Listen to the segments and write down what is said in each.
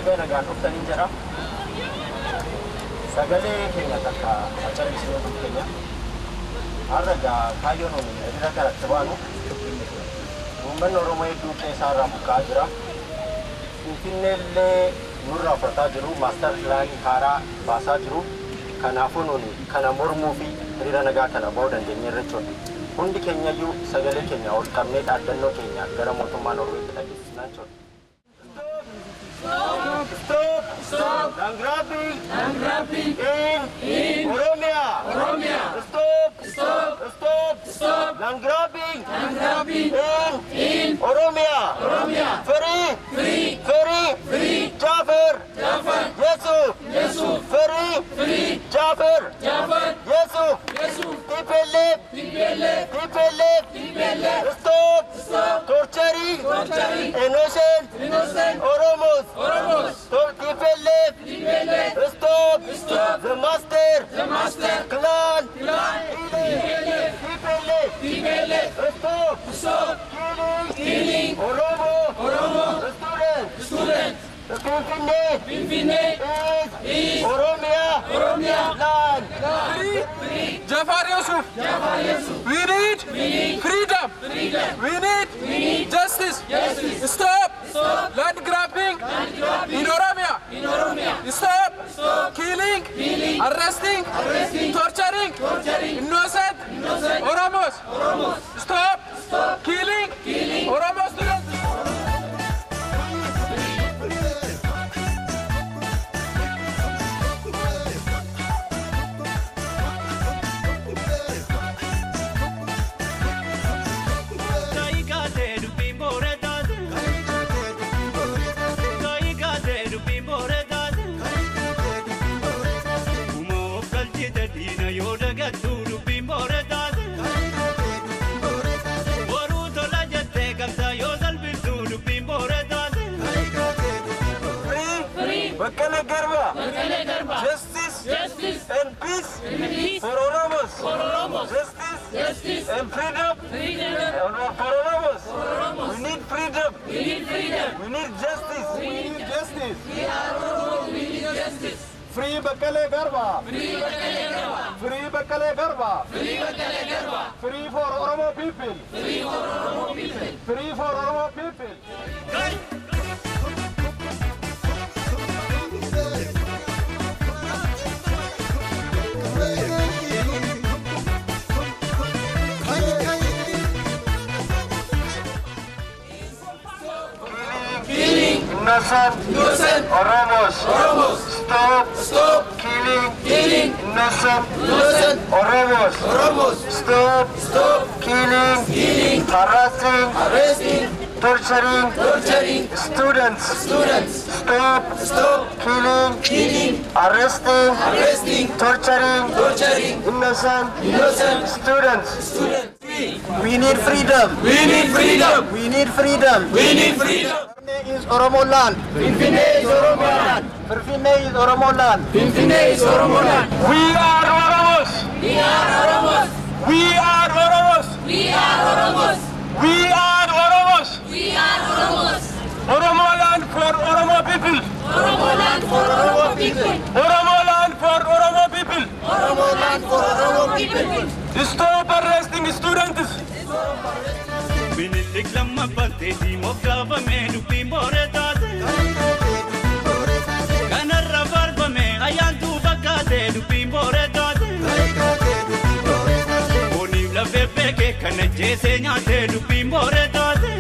Baga nagaan dhuftanii jira. Sagalee keenya takka callisnee keenya. Har'a gaa kaayyoon nuyi hiriira kanatti baanu uummanni Oromoo hedduu qe'ee irraa buqqa'aa jira. Finfinnee illee nurraa fudhataa jiru, master planii haaraa baasaa jiru. Kanaafuu nuyi kana mormuu fi hiriira nagaa kana ba'uu dandeenyeerra jechuudha. Hundi keenyayyuu sagalee keenya ol qabnee dhaaddannoo keenya gara mootummaa Norweetti dhageessisnaa jechuudha. Stop! Stop! Stop! Land grabbing! Land grabbing! In Oromia! Oromia! Stop! Stop! Stop! Stop! Land grabbing! Land grabbing! In Oromia! Oromia! Free! Free! Free! Free! Jafar! Jafar! Yusuf! Yusuf! Free! Free! Jafar! Jafar! Yusuf! Yusuf! TPLF! TPLF! TPLF! TPLF! Stop! Stop! Torturing! Torturing! Innocent! Innocent! Oromos! Oromos! Stop TPLF! TPLF! Stop! Stop! The master! The master! Clan! Clan! TPLF! TPLF! TPLF! Stop! Stop! Killing! Killing! Oromo! Oromo! Student! Student! Finfinne! Finfinne! Is Oromia! Oromia! Land! Free! Free! Jafar Yusuf! Jafar Yusuf! We need freedom! Freedom! We need justice! Justice! Stop! Stop! Land grabbing! Land grabbing! In Oromia! In Oromia! Stop! Stop! Killing! Killing! Arresting! Arresting! Torturing! Torturing! Innocent! Innocent! Oromos! Oromos! Stop! Stop! Killing! Killing! Oromo students! Baqqalaa Garbaa! Justice! Justice! And peace! And peace! For Oromos! For Oromos! Justice! Justice! And freedom! Freedom! And for Oromos! For Oromos! We need freedom! We need freedom! We need justice! We need justice! We are Oromo, we need justice! Free Baqqalaa Garbaa! Free Baqqalaa Garbaa! Free Baqqalaa Garbaa! Free Baqqalaa Garbaa! Free for Oromo people! Free for Oromo people! Free for Oromo people! Innocent, Innocent, Oromos, Oromos, stop, stop, killing, killing, innocent, innocent, Oromos, Oromos, stop, stop, killing, killing, harassing, arresting, torturing, torturing, students, students, stop, stop, killing, killing, arresting, arresting, torturing, torturing, innocent, innocent, students. Students. Free. We need freedom. We need freedom. We need freedom. We need freedom. Finfinne is Oromo land. Finfinne is Oromo land. Finfinne is Oromo land. Finfinne is Oromo land. We are Oromos! We are Oromos. We are Oromos! We are Oromos. We are Oromos! We are Oromos. Oromo land for Oromo people! Oromo land for Oromo people. Oromo land for Oromo people! Oromo land for Oromo people. Stop arresting students! Minilik lammaffatti moggafame dubbiin boore taate. Kanarra farfame ayyaantu fakkaate dubbiin boore taate. Fooniif lafee beekee kan ajjeesee nyaate dubbiin boore taate.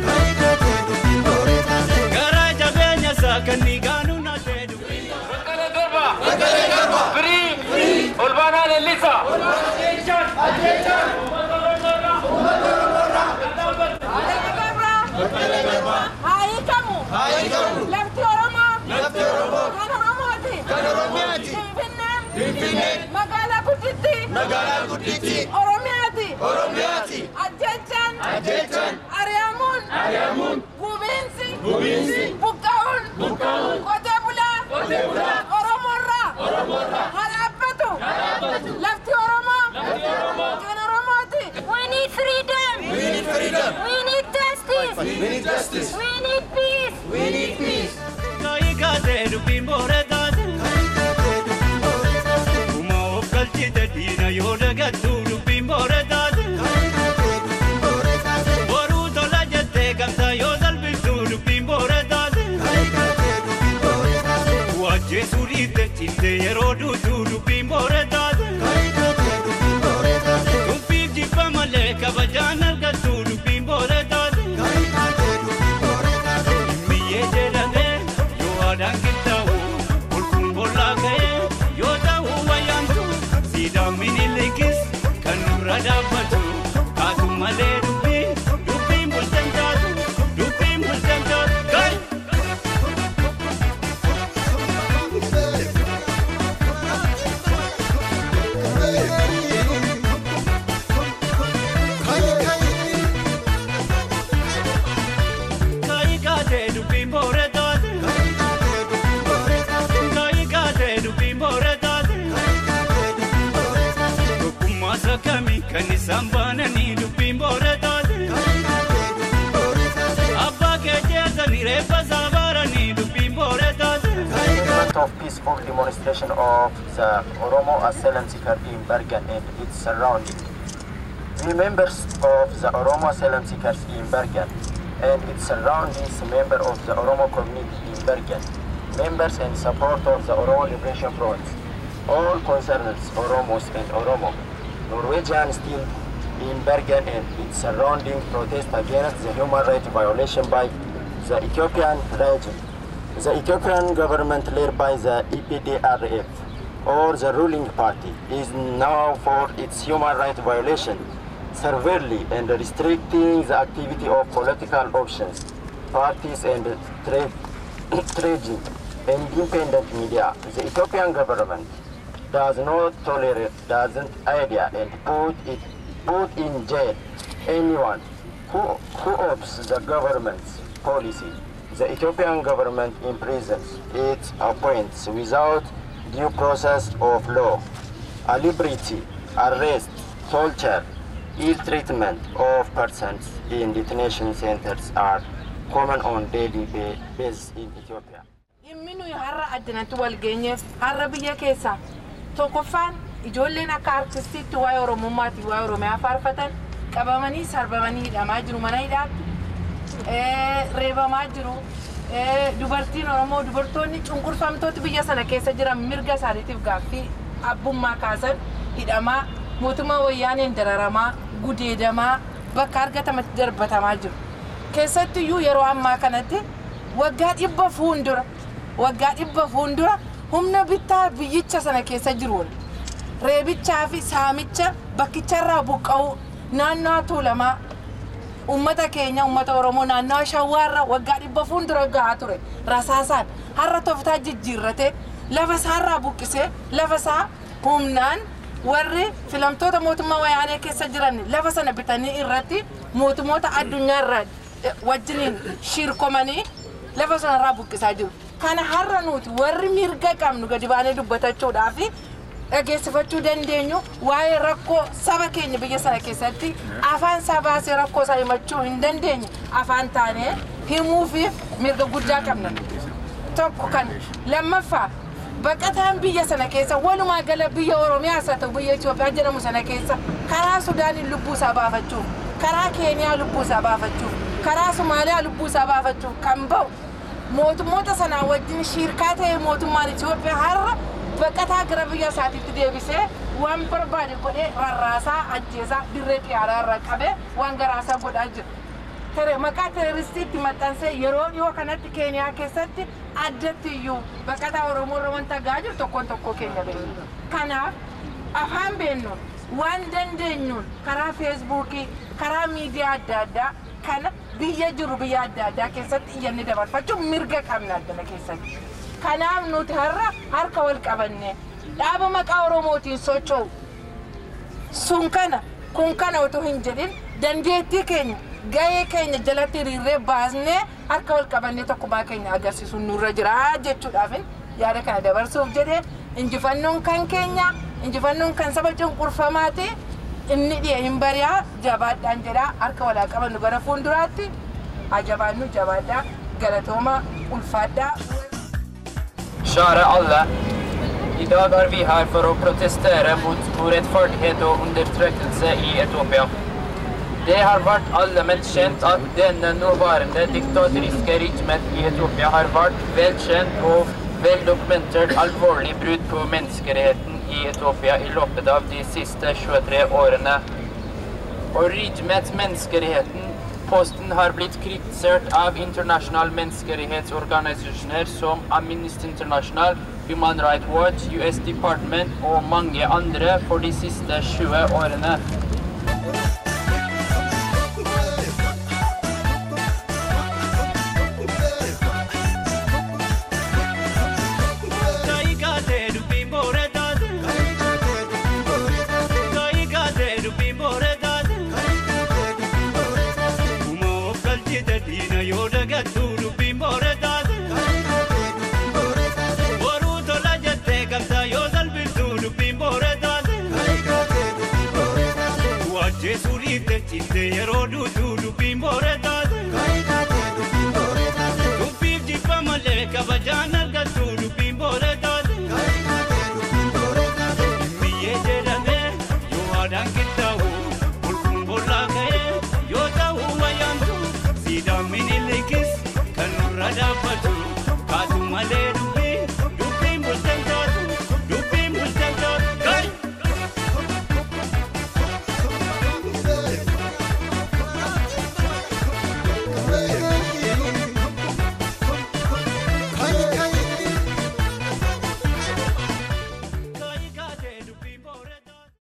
Garaa jabeenya isaa kan ni gaanu naate dubbiin. Baqqalaa Garbaa! Baqqalaa Garbaa! Free! Free! Olbaanaa Leellisaa! Ajjeechaan! Uummata Oromoo irraa! Haayikamu! Haayikamu! Lafti Oromoo! Lafti Oromoo! Kan Oromooti! Kan Oromiyaati! Finfinneen! Finfinneen! Magaalaa gudditti! Magaalaa gudditti! Oromiyaati! Oromiyaati! Ajjeechaan! Ajjeechaan! Ari'amuun! Ari'amuun! Gubiinsi! Gubiinsi! Buqqa'uun! Buqqa'uun! Qotee bulaa! Qotee bulaa! Oromoorraa! Oromoorraa! Haa dhaabbatu! Haa dhaabbatu! Lafti Oromoo! Lafti Oromoo! Kan Oromooti! We need freedom! We need freedom! We need justice! We need justice! We need peace! We need peace! Kaayikaatee dubbiin. Yeroo duutuu dubbiin boore taate. Tuffiif jibba malee kabajaan argattu dubbiin boore taate. Biyyee jedhamee yoo aadaan qixxaawu bulkuun bollaa ka'ee yoo ta'u wayyaantu siidaan minilikis kan nurra dhaabbatu taatu malee dubbiin dubbiin bulchan taatu dubbiin bulchan taatu. Gai! Kayi kaatee dubbiin boore taate. Kayi kaatee dubbiin boore taate. Tokkummaa sakkamii kan isaan baananii dubbiin boore taate. Abbaa kee jeesanii reeffa isaa baaranii dubbiin boore taate. Movement of peaceful demonstration of the Oromo asylum seeker in Bergen and its surrounding. The members of the Oromo asylum seekers in Bergen and its surroundings, member of the Oromo community in Bergen, members and support of the Oromo Liberation Front, all concerned Oromos and Oromo, Norwegian still in Bergen and its surrounding protest against the human rights violation by the Ethiopian regime. The Ethiopian government led by the EPDRF or the ruling party is now for its human rights violation severely and restricting the activity of political options, parties and trade, trading, independent media. The Ethiopian government does not tolerate, doesn't idea and put in jail anyone who opposes the government's policy. The Ethiopian government imprisons its opponents without due process of law. A liberty, arrest, torture, ill treatment of persons in detention centers are common on daily basis in Ethiopia. Dhimmi nuyi har'a addanatti wal geenyeef har'a biyya keessaa tokkoffaan ijoolleen akka artistiitti waa'ee Oromummaati waa'ee Oromiyaa faarfatan qabamanii sarbamanii hidhamaa jiru mana hidhaatti reebamaa jiru. Dubartiin Oromoo dubartoonni cunqurfamtooti biyya sana keessa jiran mirga isaaniitiif gaaffii abbummaa kaasan hidhamaa mootummaa wayyaaneen dararamaa gudeedamaa bakka argatamatti darbatamaa jiru. Keessattiyyuu yeroo ammaa kanatti waggaa 100 fuuldura humna bittaa biyyicha sana keessa jiruun reebichaa fi saamicha bakkicharraa buqqa'uu naannoo Tuulamaa ummata keenya ummata Oromoo naannoo Shawwaarra waggaa 100 fuuldura gahaa ture rasaasaan har'a tooftaa jijjiirratee lafa isaarraa buqqisee lafa isaa humnaan warri filamtoota mootummaa wayaanee keessa jiran lafa sana bitanii irratti mootummoota addunyaarraa wajjiniin shirkomanii lafa sanarraa buqqisaa jiru. Kana har'a nuti warri mirga qabnu gadi baanee dubbatachuudhaa fi dhageessifachuu dandeenyu waa'ee rakkoo saba keenya biyya sana keessatti afaan isaa baasee rakkoo isaa himachuu hin dandeenye afaan taanee himuufiif mirga guddaa qabna. Tokko kan lammaffaa baqataan biyya sana keessa walumaa gala biyya Oromiyaas haa ta'u biyya Itoophiyaa jedhamu sana keessa karaa Sudaaniin lubbuu isaa baafachuuf, karaa Keeniyaa lubbuu isaa baafachuuf, karaa Somaaliyaa lubbuu isaa baafachuuf kan ba'u mootummoota sanaa wajjin shirkaa ta'e mootummaan Itoophiyaa har'a baqataa gara biyya isaatiitti deebisee waan barbaade godhee rarraasaa ajjeesaa dirree xiyyaaraa irra qabee waan garaasaa godhaa jira. Tere maqaa terroristiitti maxxansee yeroo dhiyoo kanatti Keeniyaa keessatti addatti iyyuu baqataa Oromoo irra wanta gahaa jiru tokkoon tokkoo keenya beekna. Kanaaf afaan beennuun waan dandeenyuun karaa Feesbuukii karaa miidiyaa adda addaa kana biyya jiru biyya adda addaa keessatti iyyanni dabarfachuun mirga qabna addana keessatti. Kanaaf nuti har'a harka wal qabanne dhaaba maqaa Oromootiin socho'u sun kana kun kana otoo hin jedhin dandeettii keenya gahee keenya jalatti hiriirree baasnee harka wal qabannee tokkummaa keenya agarsiisuun nurra jira jechuudhaafin yaada kana dabarsuuf jedhee injifannoon kan keenya injifannoon kan saba cunqurfamaati inni dhiye hin bari'aa jabaadhaan jedhaa harka walaa qabannu gara fuulduraatti ajabaannu jabaadhaa galatooma ulfaadhaa. Kjære alle. I dag er vi her for å protestere mot urettferdighet og undertrykkelse i Etiopia. Det har vært allment kjent at denne nåværende diktatoriske regimet i Etiopia har vært velkjent og Veldokumentert alvorlig brudd på menneskeretten i Etiopia i løpet av de siste 23 årene. Og rydmet menneskeretten. Posten har blitt kritisert av internasjonale menneskerettighetsorganisasjoner som Amnesty International, Human Rights Watch, US Department og mange andre for de siste 20 årene. Kaayikaatee dubbiin boora taate. Kaayikaatee dubbiin boora taate. Kuma of galchite diina yoo dagattu dubbiin boora taate. Boruu tola jettee qabsaa yoo salphiftu dubbiin boora taate. Wajjeesuu dhiifte cittee yeroo duutu dubbiin boora